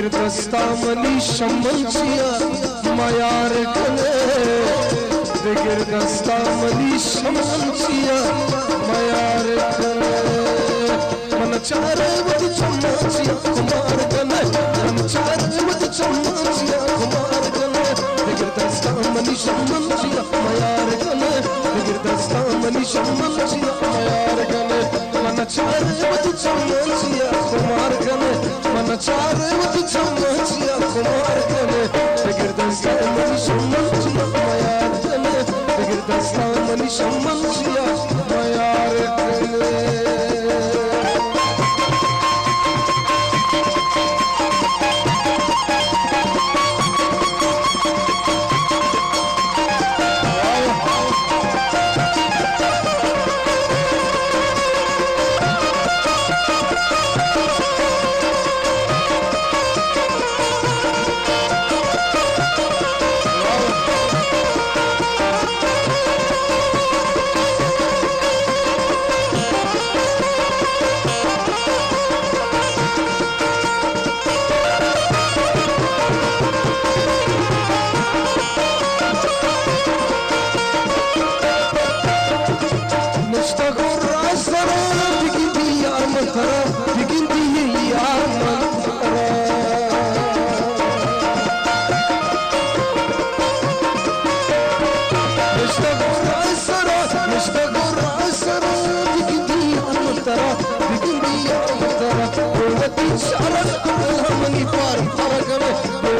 دستا منی شمن چیا میار کنے، دگر دستا منی شمن چیا میار کنے۔ من چارے وتی چمن چیا خمار کنے، من چارے وتی چمن چیا خمار کنے، دگر دستا منی شمن چیا میار کنے، دگر دستا منی شمن چیا میار کنے۔ من چارے وتی چمن چیا خمار کنے، من چارے وتی چمن چیا خمار کنے، دگر دستا منی شمن چیا میار کنے، دگر دستا منی شمن چیا میار کنے۔ نشتہ گوں راہ سرا، بگندی یار من ترا، بگندی یار من ترا۔ نشتہ گوں راہ سرا، نشتہ گوں راہ سرا، بگندی یار من ترا، بگندی یار من ترا۔ وتی چارگ اللہ منی پار پار کنے،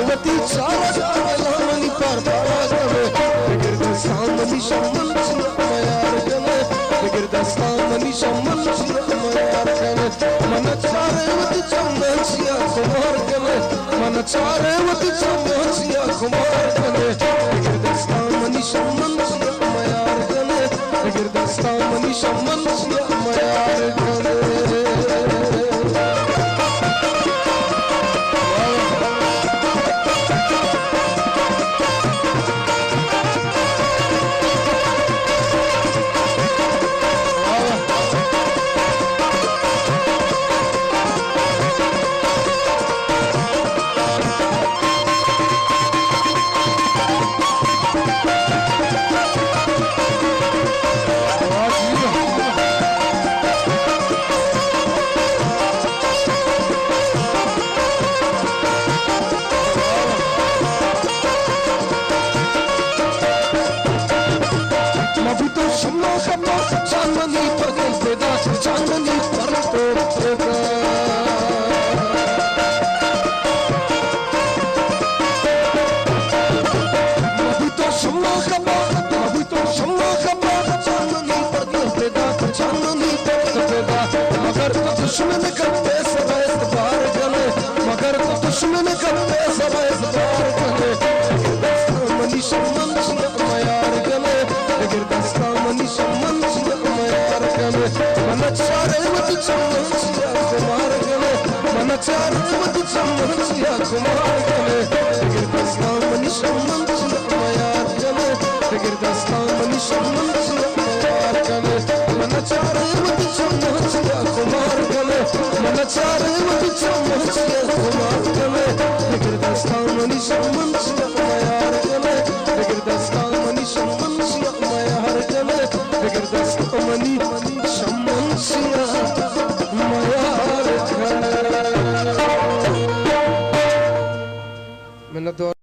وتی چارگ اللہ منی پار پار کنے۔ دگر دستا منی شمن چیا میار کنے، دگر دستا منی شمن چیا میار کنے۔ من چارے وتی چمن چیا خمار کنے، من چارے وتی چمن چیا خمار کنے۔ دگر دستا منی شمن چیا میار کنے، دگر دستا منی شمن چیا میار کنے۔ مبی تو شما خبر، چاندنی پر پیدا، چاندنی پر پیدا۔ مبی تو شما خبر، مبی تو شما خبر، چاندنی پر پیدا، چاندنی پر پیدا۔ مگر تو دشمن کپے سر اعتبار کنے، مگر تو دشمن کپے سر اعتبار کنے۔ دگہ دستا منی شمن چیا میار کنے، دگہ دستا منی شمن چیا میار کنے۔ من چارے وتی چمن چیا خمار کنے، من چارے وتی چمن چیا خمار کنے۔ دگہ دستا منی شمن چیا میار کنے، دگہ دستا منی شمن چیا میار کنے۔ من چارے